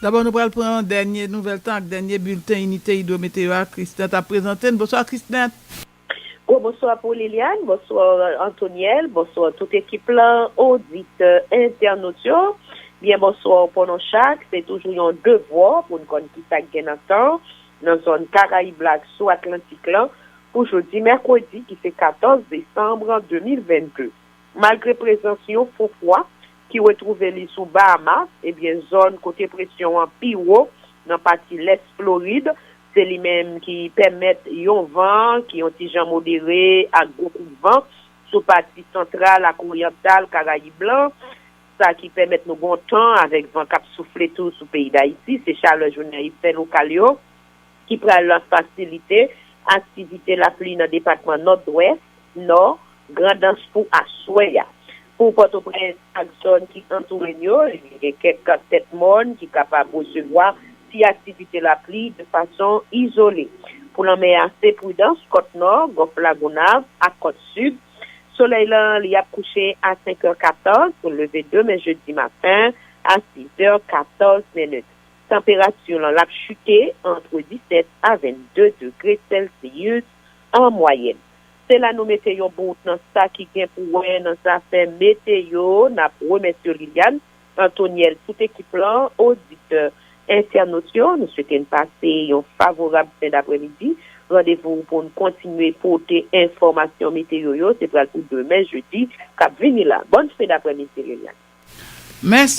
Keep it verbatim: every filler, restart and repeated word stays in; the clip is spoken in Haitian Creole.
Dabò, nou pral pran dènye nouvèl tan ak dènye bilten Inite Idwo Meteyo a Christine ap prezante n. Bonswa, Christine. Gwo bonswa pou Liliane, bonswa Antoniel, bonswa tout ekip la, oditè, entènot yo. Byen bonswa pou nou chak. Se toujou yon devwa pou n konn ki sa k gen nan tan nan zòn Karayib la ak sou Atlantik lan pou jodi mèkredi ki se katòz desanm de mil vennde. Malgre prezans yon fon fwa ki retwouve li sou Bahamas, ebyen zòn kote presyon an pi wo nan pati lès Florid, se li menm ki pèmèt yon van ki yon ti jan modere ak gwo kout van sou pati santral ak oryantal Karayib lan, sa ki pèmèt nou gon tan avèk van k ap soufle tou sou peyi Dayiti. Se chalè jounen an fè lokal yo ki pral fasilite aktivite lapli nan depatman Nòdwès, Nò, Grandans pou aswè a. Pou Pòtoprens ak zòn ki antoure n yo, gen kèk tèt mòn ki kapab resevwa ti aktivite lapli de fason izole. Pou lanmè a, se pridans kòt nò, Gòf Lagonav ak kòt sid. Solèy lan, li ap kouche a senk è katòz pou leve demen jedi maten a sis è katòz minit. Tanperati lan l ap chite ant disèt a vennde degre Celsius an mwayèn. Se la nou mete yon bout nan sa ki gen pou wè nan zafè meteyo. N ap remèsye Liliane, Antoniel, tout ekip lan, oditè, entènot yo. Nou swete n pase yon favorab fen daprèmidi. Randevou pou n kontinye pote enfòmasyon meteyo yo, se pral pou demen jedi k ap vini la. Bòn fen daprèmidi, Liliane. Mèsi.